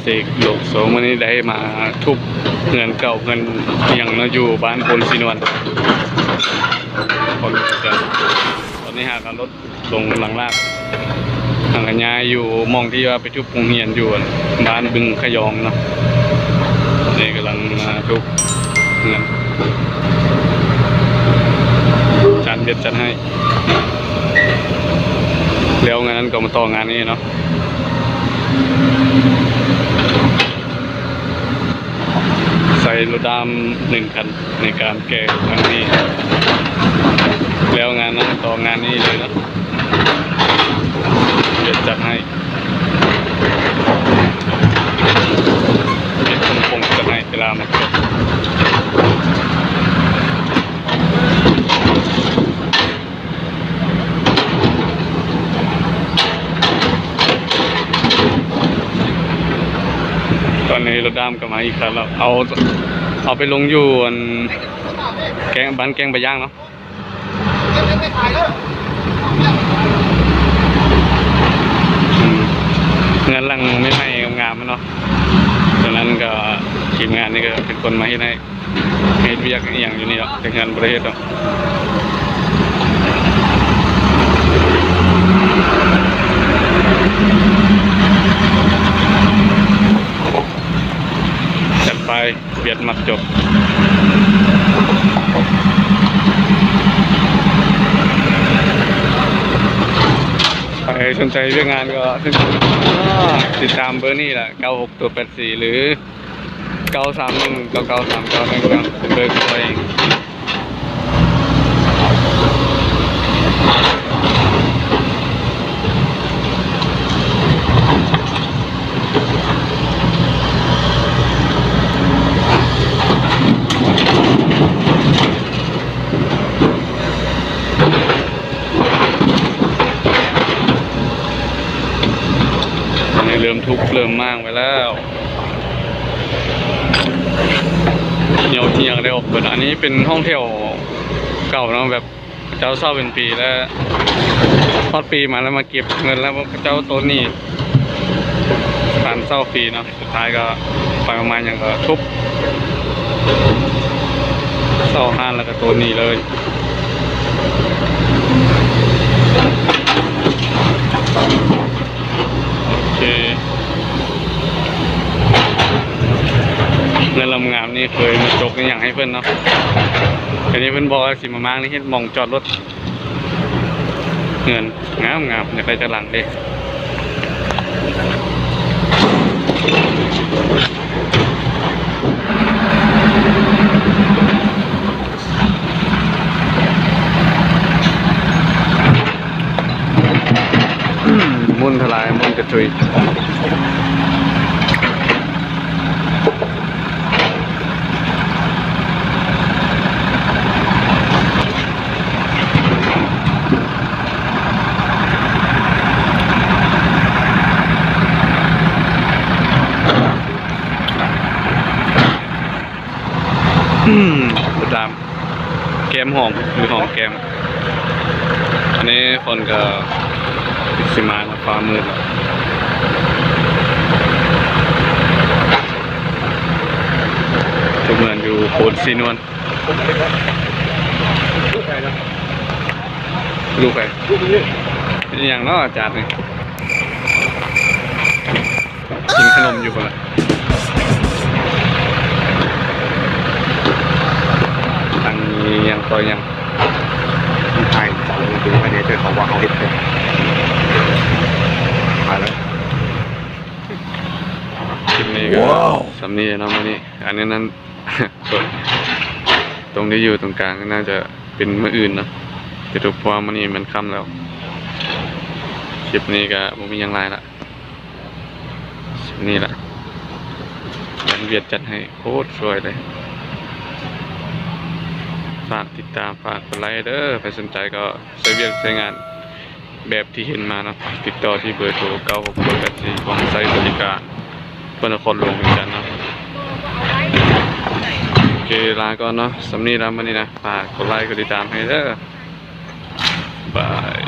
ເສກໂລໂຊ ມື້ນີ້ໄດ້ມາທຸບເຮືອນເກົ່າ ເຮືອນຫຍັງເນາະ ຢູ່ບ້ານໂພນສີນວນ ຄົນກັນ. ຕອນນີ້ຫາກໍລົດລົງຫຼັງລາກ ຫາກໍຍ້າຍຢູ່ໝ່ອງທີ່ວ່າໄປທຸບໂຮງຮຽນຢູ່ບ້ານບຶງຂະຍອງເນາະ. ນີ້ກຳລັງມາທຸບເຮືອນ ຈານເຮັດຈັດໃຫ້ ແລ້ວງານນັ້ນກໍມາຕໍ່ງານນີ້ເນາະ. ໃຊ້ລົດດ້າມໜຶ່ງຄັນໃນການແກ່ຄັ້ງນີ້ ແລ້ວງານນັ້ນຕໍ່ງານນີ້ເລີຍເນາະ. ເຮັດຈັດໃຫ້ ເຮັດຄົງໆຈັດໃຫ້ເວລາມາເກີດ. ຕອນນີ້ລົດດ້າມກໍມາອີກຄັນແລ້ວ ເອົາ ເອົາໄປລົງຢູ່ອັນແກ້ງ ບ້ານແກ້ງປາຍ່າງເນາະ. ອືມ ເຮືອນຫຼັງໃໝ່ໆງາມໆເນາະ. ສະນັ້ນກໍທີມງານນີ້ກໍເປັນຄົນມາເຮັດໃຫ້ ເຮັດວຽກອີ່ຫຍັງຢູ່ນີ້ດອກ ແຕ່ເຮືອນບໍ່ໄດ້ເຮັດດອກ. ຈັດໄປ ວຽດມັດຈົບ. ໃຜສົນໃຈວຽກງານກໍຕິດຕາມເບີນີ້ແຫຼະ ເກົ້າຫົກຕົວແປດສີ່ ຫຼື ເກົ້າສາມໜຶ່ງ ເກົ້າເກົ້າສາມເກົ້າໜຶ່ງ ເນາະ ເບີຂອງເອງ. ອັນນີ້ເລີ່ມທຸບເລີ່ມມ້າງໄປແລ້ວ ເຫ່ຍວເຫ່ຍວໄດ້ອອກເບິດ. ອັນນີ້ເປັນຫ້ອງແຖວເກົ່າເນາະ ແບບເຂົາເຈົ້າເຊົ່າເປັນປີແລ້ວ ຮອດປີມາແລ້ວມາເກັບເງິນແລ້ວ ເຂົາເຈົ້າໂຕນໜີ້ ການເຊົ່າຟຣີເນາະ. ສຸດທ້າຍກໍໄປປະມານຫຍັງກໍທຸບ ເຊົ່າຮ້ານແລ້ວກໍໂຕນໜີ້ເລີຍ. ໂອເຄ ເຮືອນງາມໆນີ້ເຄີຍມາຈົກອີ່ຫຍັງໃຫ້ເພິ່ນເນາະ. ອັນນີ້ເພິ່ນບອກວ່າຊິມາມ້າງນີ້ ເຮັດໝ່ອງຈອດລົດ. ເຮືອນງາມໆ ຢາກໄດ້ຈັກຫຼັງເດ້. ໝຸ່ນທະລາຍ ໝຸ່ນກະຈຸຍ. ອືມ ບໍ່ຕາມ ແກ້ມຫອມ ຫຼື ຫອມແກ້ມ. ອັນນີ້ຝົນກໍຊິມາເນາະ ຟ້າມືດເນາະ. ທຸກເຮືອນຢູ່ໂພນສີນວນ. ລູກໃຜ? ລູກນີ້ ເປັນຫຍັງເນາະອາຈານນີ້? ກິນຂະໜົມຢູ່ພຸ້ນລະ. ທາງນີ້ຫຍັງຕໍ່ຫຍັງ? ມັນຖ່າຍສັງເປັນໄວ້ເດ້ ເຈົ້າເຂົາວ່າເຮົາເຮັດເດ້. ໄປແລ້ວ. ຄລິບນີ້ກໍ ວ້າວ ສ່ຳນີ້ເນາະມື້ນີ້. ອັນນີ້ນັ້ນ ຕົງທີ່ຢູ່ຕົງກາງໜ້າຈະເປັນມື້ອື່ນເນາະ ຈະທຸບ ເພາະວ່າມື້ນີ້ມັນຄ່ຳແລ້ວ. ຄລິບນີ້ກໍບໍ່ມີຫຍັງຫຼາຍລະ ນີ້ລະ ງານວຽກຈັດໃຫ້ໂຄດສວຍເລີຍ. ຝາກຕິດຕາມ ຝາກກົດໄລເດີ ໃຜສົນໃຈກໍໃຊ້ວຽກໃຊ້ງານ ແບບທີ່ເຫັນມາເນາະ ຕິດຕໍ່ທີ່ເບີໂທ ເກົ້າຫົກແປດສີ່ ຂອງໃຊ້ບໍລິການ ເມືອງນະຄອນຫຼວງວຽງຈັນເນາະ. ໂອເຄ ລາກ່ອນເນາະ ສ່ຳນີ້ລະມື້ນີ້ນະ. ຝາກກົດໄລກົດຕິດຕາມໃຫ້ເດີ ບາຍ.